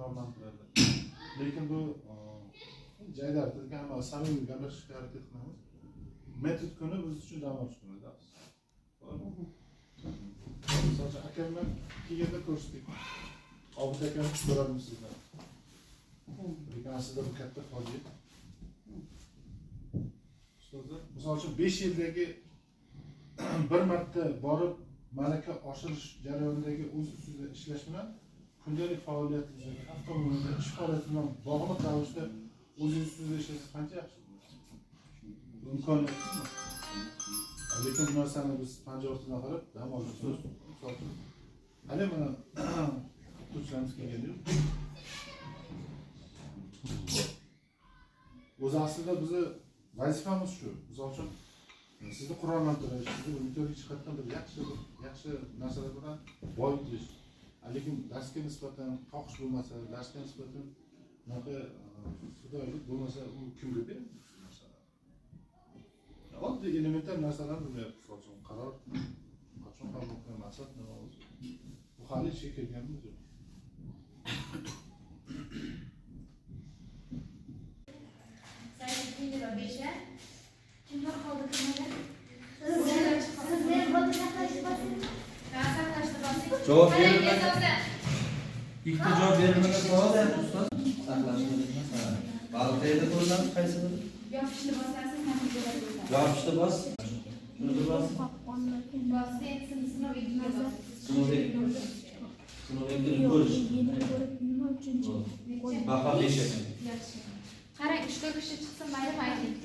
qurollantiradi. Lekin bu jaydari tilga hamma samimiy gaplashishga harakat qilamiz. Metod kuni biz uchun dam olish kunida. Misol uchun, akam bilan kelganda ko'rishdik. Obid akam so'radim sizdan. Lekin aslida bu katta fojia. Ustozlar, misol uchun, 5 yildagi bir marta borib malaka oshirish jarayonidagi o'z ustida ishlash bilan kundalik faoliyatingizdagi hafta mobaynida ish faoliyati bilan bog'liq ravishda o'zingiz ustida ishlasangiz qancha yaxshi. Bu imkoniyatmi? Lekin bu narsani biz panja ortidan qarab dam olish, misol uchun, hali mana o'qituvchilarimiz kelgani yo'q. O'zi aslida bizni vazifamiz shu. Misol uchun, sizni qurollantirish, sizni bir metodik jihatdan bir yaxshi narsalar bilan boyitish. Lekin darsga nisbatan xohish bo'lmasa, darsga nisbatan unaqa fidoyilik bo'lmasa, u kimga beradi shu narsalarni? Oddiy elementar narsalarni bilmayapti. Misol uchun, qaror qachon qabul qilingan, maqsad nima o'zi? Bu hali ishga kirganimiz yo'q. Sayfiddinova 5. Kimlar qoldi kirmagan? Siz men botni saqlashni bosingmi? Ha, saqlashni bosing. Javob Qarang, berilmagan. esosan. Ikkita javob berilmagan savol ham, ustoz. Saqlashni masalan. Baliq qayerda ko'riladi, qaysi biri? Yopishni bosasiz, natijalar o'tadi. Yopishni bos. Shuni bir bos. Bosdi, endi sinov 2 ga bosasiz. Sinov 2. Sinov 2 ko'rish. Nima uchun? Baho 5 ekan. Yaxshi. Qarang, 3-4 kishi chiqsin, maylimi, ayting.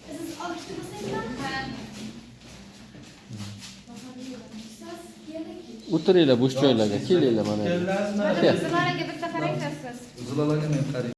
Siz olishni bosingmi? Ha. Ustoz, keldik. O'tiringlar bo'sh joylarga, kelinglar mana. Keldilarsizmi? Mana Zilol aka bitta qarang, siz. Zilol aka men qarang.